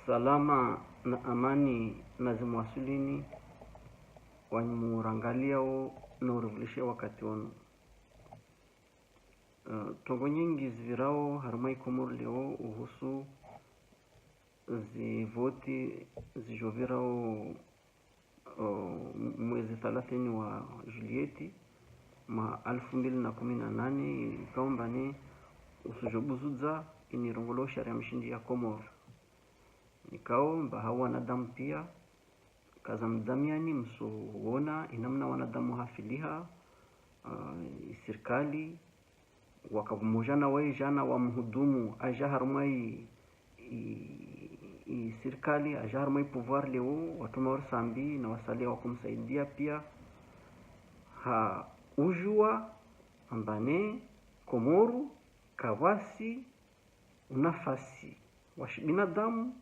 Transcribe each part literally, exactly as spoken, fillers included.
Salama na amani nazimwasulini, wanyu murangaliao na urivulishe wakati wanu. Eh, trongo nyingi zivirao harumwa i Komori leo uhusu zivoti zijovirao, oh, mwezi thalathini wa Julieti, mwaha alfu mbili na kumi na nane, ikao amba ne usujobuzudza ini irongolwao sharia mshindzi ya Komori. Nikao amba hao wanadamu pia, kaza mdzamiani msuona inamna wanadamu hafiliha, ah, isirikali, waka vumoja na waye jana wa mhudumu aja harumwa i, i, i sirikali, aja harumwa i pouvoir leo, watuma wari Sambi na wasalia wakumsaidia pia. Ha ujua amba ne Komoru kavwasi unafasi wa shibinadamu,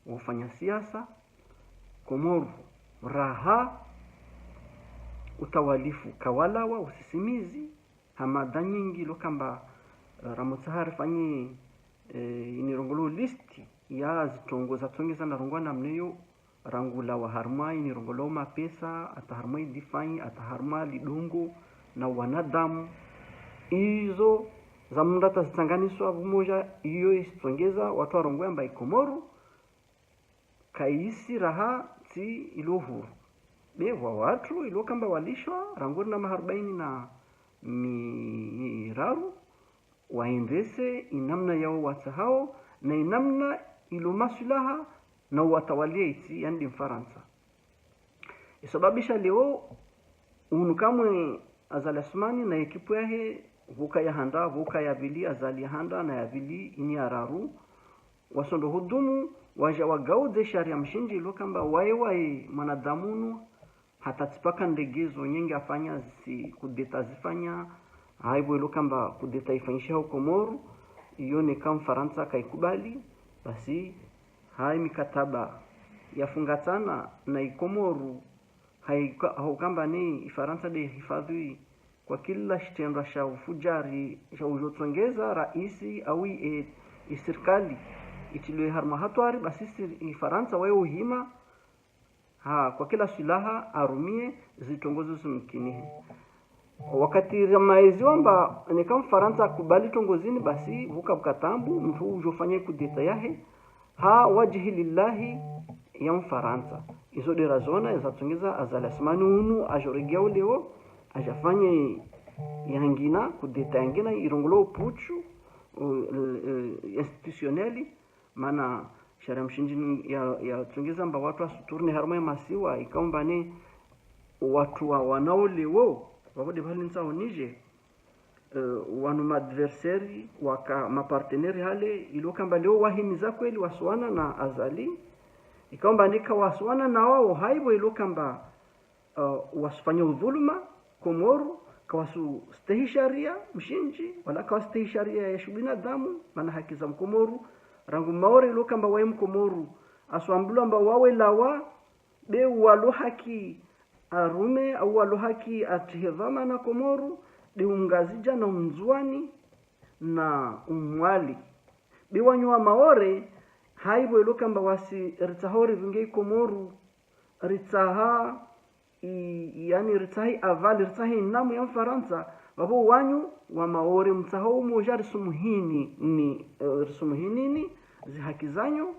wa ufanya siasa, Komoru raha utawalifu kawalawa usisimizi, ha mada nyingi lokamba, eh, ramotsaha rifanye, eh, ini irongolwao listi ya zitrongo zatsongeza na rongwa namna iyo, rangu lawa harumwa ini irongolwao mapesa, hata harumwa idifai, hata harumwa lidungo, na wanadamu. Izo za mndru hata zitsanganiswa vumoja, iyo isitsongeza watru warongoe amba i Komoru kaisi raha ntsi ilo huru. Be vwa watru ilo kamba walishwa rangu rina maha arubaini na miraru, waendese inamna yao watsahao, na inamna ilo maswilaha na uwatawalia itsi, yani de Mfarantsa. Isababisha leo unu kamwe Azali Assoumani na ekipu yahe, vuka ya handa, vuka ya vili, Azali ya handa na ya vili, ini ya raru, wasondo hudumu, waja wagaudze sharia mshindzi ilo kamba waye waye mwanadamu unu, hata tsipaka ndege zo nyengi afanya, zi kudeta zifanya, haivo ilo kamba kudeta ifanyisha ho Komoru, iyo neka Mfarantsa kaikubali, basi hai mikataba yafungatsana na i Komoru, haika-, haukamba ni Ifarantsa de hifadhwi kwa kila shitrendwa sha ufujari, sha ujotsongeza raisi au i, e, isirikali itilwe harumwa hatwari, basi sir-, Ifarantsa waye uhima, ha, kwa kila swilaha arumie zitrongo zo zimkinihe. Wakati ramaezi wamba neka Mfarantsa akubali trongo zini, basi vuka vuka tambu, mndru ujofanya kudeta yahe ha wajihi lillahi ya Mfarantsa. Izo de razona zatsongeza Azali Assoumani unu ajoregea uleo, ajafanye yangina, kudeta yangina, irongolwao putsch, uh, uh, institutionnel, mana sharia mshindzi ni ya, yatsongeza amba watru wasuturne harumwa ya masiwa, ikao amba ne watru wa wanao leo, vavo de vali ntsaho nije, eh, wanu maadversaire, waka mapartenaire hale, ilo kamba leo wahimiza kweli wasuana na Azali, ikao amba ne kawasuana na wao, haivo ilo kamba uh, wasufanya udhuluma Komoru, kawasustehi sharia mshindzi, wala kawastehi sharia ya shibinadamu, mana haki za Mkomoru, rangu Maore ilo kamba waye Mkomoru, asuambilwa amba wawe lawa, be walo haki arume, au walo haki atrihe dhwamana Komoru, de Umngazidja na Umndzuani na Ummwali. Be wanyu wa Maore, haivo ilo kamba wasi ritsaho rivinge i Komoru, ritsaha i, yani ritsahi aval, ritsahi inamu ya Mfarantsa, vavo wanyu wa Maore mtsaha umoja risumuhini ni, eh, risumuhinini zihaki zanyu,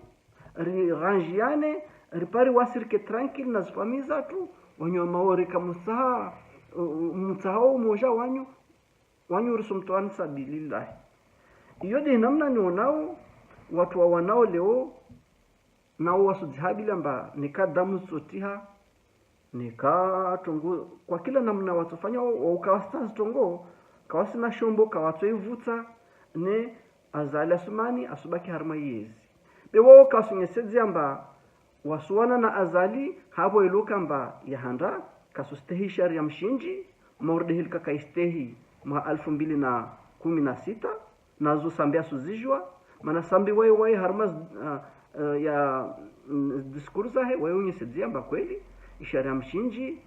riranjiane, ripari wasi rike tranquille na zifamii zatru, wanyu wa Maore kamutsaha, eh, mtsaha umoja wanyu, wanyu risumtoa ni sabilillahi. Iyo de namna nionao, watru wa wanao leo, nao wasudzihabila amba neka damu zitsotiha, neka trongo, kwa kila namna watsofanya, wao, wao kawasitsaha zitrongo, kawasina shombo, kawatsoivutsa, ne Azali Assoumani asubaki harumwa iyezi. Be wao kawasunyesedzea amba wasuana na Azali, havo ilo kamba ya handa, kasustehi sharia mshindzi, Maore de hali kakaistehi mwaha alfu mbili na kumi na sita, nazo Sambi asuzijua, mana Sambi waye, waye harumwa z-, ah, eh, ya, mm, discours zahe, waye unyesedzea amba kweli, isharia mshindzi,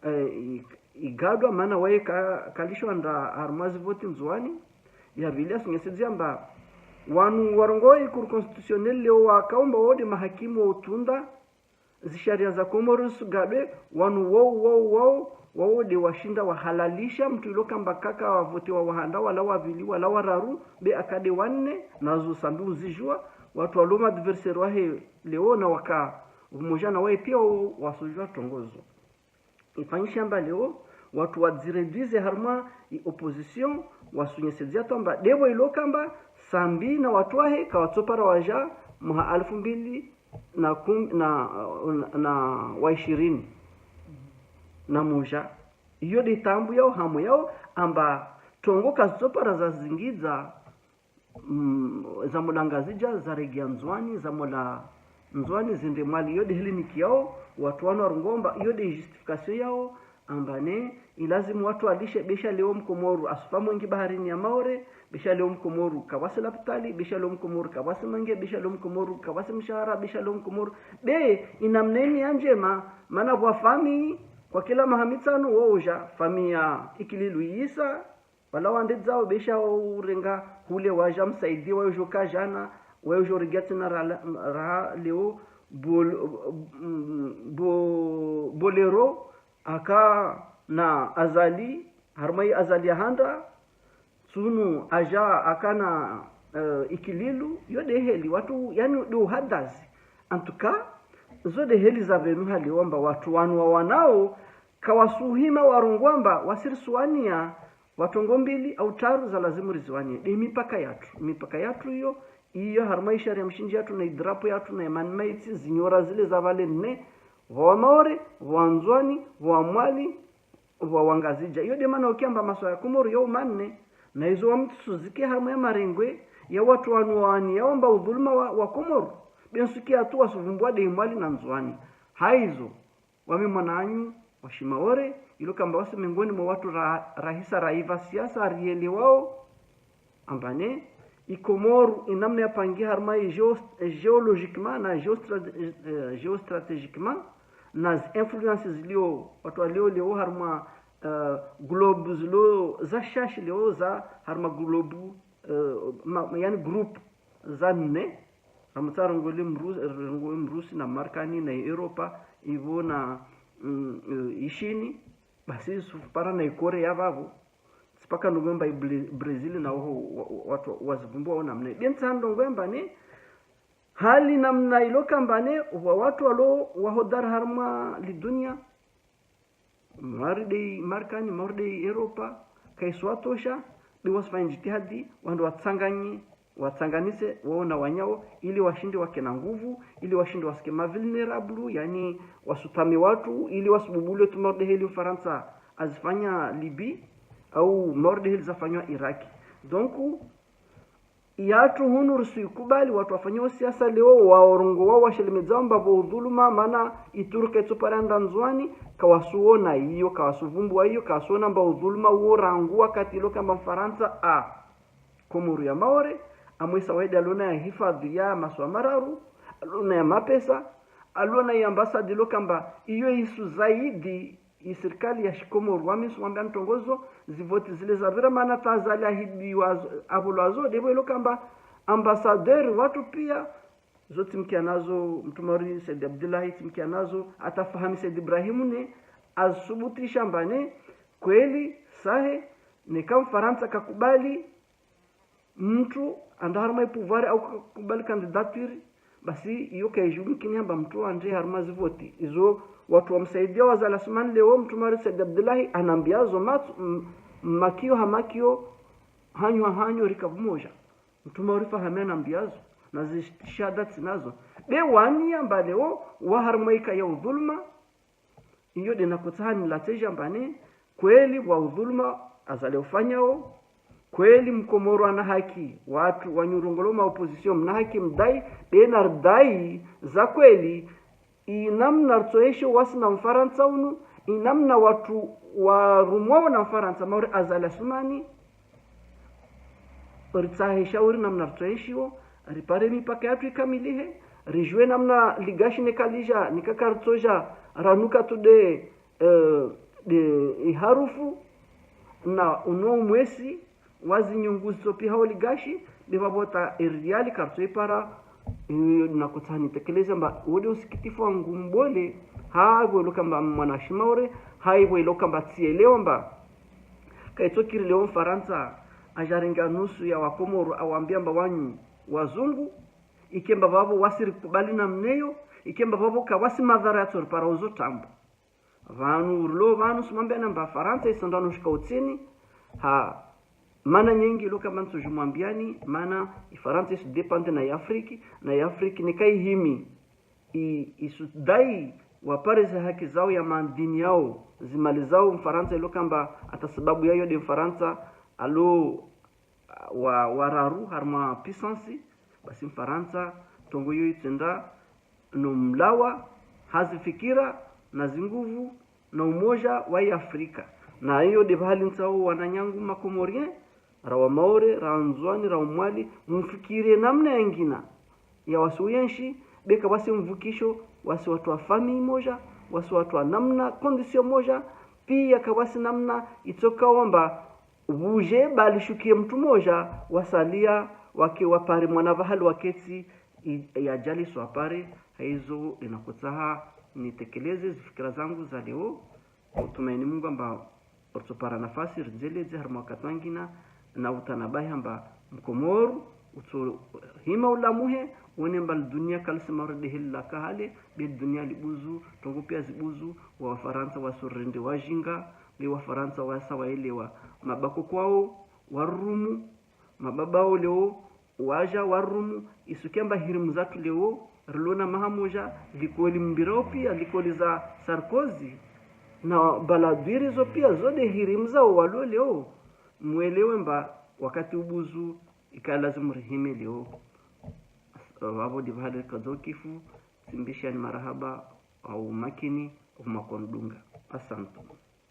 eh, i-, igadwa, mana waye ka-, kalishwa nda harumwa zivoti Ndzuani, ya vili asunyesedzea amba Wanu warongoa i Cour constitutionnelle leo wakaomba wao nde mahakimu wa utunda zisharia za Komori zisugadwe, wanu wao, wao, wao, wao nde washinda wahalalisha mutru ilo kamba kaka wavotewa wahanda wala wavili wala wararu, be aka nde wanne, nazo sambi uzijua, watru walo ma adversaire wahe leo na waka vumoja na waye pia wao wasujua trongo zo. Ifanyisha amba leo watru wadziredwize harumwa i opposition, wasunyesedzia tu amba ndepvo ilo kamba Sambi na watru wahe kawatsopara waja mwaha alfu mbili na kumi na, na, na wa ishirini na moja. Iyo nde taabu yao, hamu yao, amba trongo kazitsopara zazingidza, mm, za mola Ngazidja zaregea Ndzuani, za mola Ndzuani zende Mwali. Iyo nde heli niki yao, watru wanu warongoa amba iyo nde justification yao, amba ne ilazimu watru walishe, be sha leo Mkomoro asufa mwengi baharini ya Maore, be sha leo Mkomoro kapvatsi lapitali, be sha leo Mkomoro kapvatsi mwengi, be sha leo Mkomoro kapvatsi mshahara, be sha leo Mkomoro. Be inamna ini ya ndjema, mana pvwa famiyi, kwa kila maha mitsano wao uja, famiyi ya Ikililu yisa, wala wandedzao, be sha wao urenga hule waja msaidie, wayo ujo kajana, wayo ujo regea tsena ra-, raha leo, bol-, mm, bo-, Bolero, aka na Azali, harumwa i Azali ya handa, tsunu aja aka na, eh, Ikililu, iyo nde heli, watru, yani, nde uhadazi. En tout cas, zo nde heli za pvenu hali wamba watru wanu wawanao, kawasuhima warongoa amba wasirisuwania, watrongo mbili au traru za lazimu riziwanie. Nde mipaka yatru. Mipaka yatru iyo, iyo harumwa isharia mshindzi yatru na idrapo yatru na imani maitsi, zinyora zile za pvale nne, pvwa wa Maore, pvwa wa Ndzuani, pvwa wa Mwali, pvwa wa Ngazidja. Iyo nde mana ukiamba maswa ya Komoro yao manne, na izo wamtsusuzike harumwa ya marengwe ya watru wanu wawani yao amba udhuluma wa, wa Komoro. Be nsuki yatru wasuvumbua nde i Mwali na Ndzuani. Haizo, wami mwananyu wa Shimaore, ilo kamba wasi mengoni mwa watru ra-, rahisa raiva siasa rielewao, amba ne, i Komoro, inamna yapangiha harumwa i géo-, géologiquement na géostra-, eh, géostratégiquement, na zi influences zilio, watru walio leo harumwa, eh, globe zilio za shashi leo za harumwa globe, eh, ma-, yani groupe za nne, ramutsa rongoe le Mru-, rongoe Mrusi na Markani na Europa, ivo na, mm, eh, Ishini, basi sufupara na i Korea vavo, tsipaka ndrongo amba i Bre-, Brazil na oho wa-, wa-, watru wazivumbua wao namna. Be ntsa ndrongo amba ne, hali namna ilo kamba ne, wa watru walo wahodari harumwa li dunia, Maore nde i Markani, Maore nde i Europa, kaisi watosha, be wasifanya jitihadi, wandru watsanganye, watsanganise, wao na wanyao, ili washinde wake na nguvu, ili washinde wasike ma vulnérable, yani wasutame watru, ili wasububule tu Maore nde heli Mfarantsa azifanya Libye, au Maore nde heli zafanywa Iraki. Donc, yatru hunu risuikubali watru wafanyao siasa leo waorongoa wao washelemedzao amba pvo udhuluma, mana i Turquie itsopara yenda Ndzuani, kawasuona iyo, kawasuvumbua iyo, kawasuona amba udhuluma uo rangu wakati ilo kamba Mfarantsa a Komoro ya Maore, amwesa waidi alona ya hifadhi ya maswa mararu, alona ya mapesa, alona ya ambassade ilo kamba iyo isu zaidi i sirikali ya Shikomoro wamisu wambia ntrongo zo, zivoti zile zapvira mana ta Azali ahidiwa zo, avolwa zo, ndepvo ilo kamba ambassadeur watru pia, zo tsimkia nazo, mtrume uri Said Abdullahi tsimkia nazo, ata Fahami Said Ibrahim ne, azisubutisha amba ne, kweli, sahe, neka Mfarantsa kakubali, mtru anda harumwa i pouvoir au kakubali candidature, basi iyo kaijumkini amba mtru ande harumwa zivoti. Izo watru wamsaidia wa Azali Assoumani leo, mtrume uri Said Abdullahi, anambia zo matso, m-, makio ha makio, hanyo ha hanyo, rika vumoja. Mtrume uri Fahami anambia zo, na zishahada tsinazo. Be wani amba leo, wa harumwa ika ya udhuluma, iyo nde nakotsaha nilatseje amba ne, kweli pvwa udhuluma Azali ufanyao, kweli Mkomoro ana haki, watru wanyu rongolao ma opposition, mna haki mdai, be na ridai za kweli, inamna ritsoeshio wasi na Mfarantsa unu, inamna watru warumwao na Mfarantsa, Maore Azali Assoumani, ritsahe shauri namna ritsoeshiwo, ripare mipaka yatru ikamilihe, rijue namna ligashi neka lija, neka karitsoja, ranuka tu nde, eh, nde iharufu, na uno umwesi wa zinyungu zitsopihao ligashi, Be vavo ta e riali karitsoipara. Iyo nakotsaha nitekeleze amba wo de usikitifu wangu mbole, ha ivo ilo kamba mwana shimaore, ha ivo ilo kamba tsielewa amba kaitsokiri leo Mfarantsa ajarenga nusu ya Wakomoro awambia amba wanyu wazungu, ikemba vavo wasirikubali namna iyo, ikemba vavo kawasi madhara yatsoripara uzo tambu. Vanu urilo vanu simwambiana amba Farantsa isandano shika utsini, ha, mana nyengi ilo kamba ntsojimwambiani, mana Ifarantsa isu dépendre na Iafriki, na Iafriki neka ihimi, i-, isudai wapare ze haki zao ya madini yao, zimali zao Mfarantsa ilo kamba hata sababu yayo de Mfarantsa alo wa, wa raru harimwa puissance, basi Mfarantsa, trongo iyo itsenda no mlawa, hazifikira, na zinguvu, na umoja wa Iafrika. Na iyo de vahali ntsao wananyangu Makomorien, ra wa Maore, ra wa Ndzuani, ra wa Mwali, mfikire namna yangina ya wasi uyenshi, be kawasi mvukisho, wasi watru wa famille moja, wasi watru wa namna condition moja, pia kawasi namna itsoka wamba vuje balishukie mtru moja, wasalia wake wapare mwana vahali waketsi i-, yajaliso apare. Haizo de nakotsaha nitekeleze zifikira zangu za leo. Utumaini Mungu amba ritsopara nafasi ridzeledze harimwa wakati wangina, na utanabahi amba Mkomoro utsohima ulamuhe, wone amba lidunia kalisema rideheli la kahale, be lidunia libuzu, trongo pia zibuzu, wa Wafarantsa wasurende wajinga, be Wafarantsa wasa waelewa. Mabako kwao, warumu, mababao leo, waja warumu, isukia amba hirimu zatru leo, rilona maha moja, likoli mbirao pia, likoli za Sarkozy, na Balladur zo pia, zo de hirimu zao walo leo. Mwelewe amba wakati ubuzu, ikaya lazimu rihime leo. Vavo de vahali rikadza ukifu, tsimbishani marahaba, au makini, au makonidunga. Asante.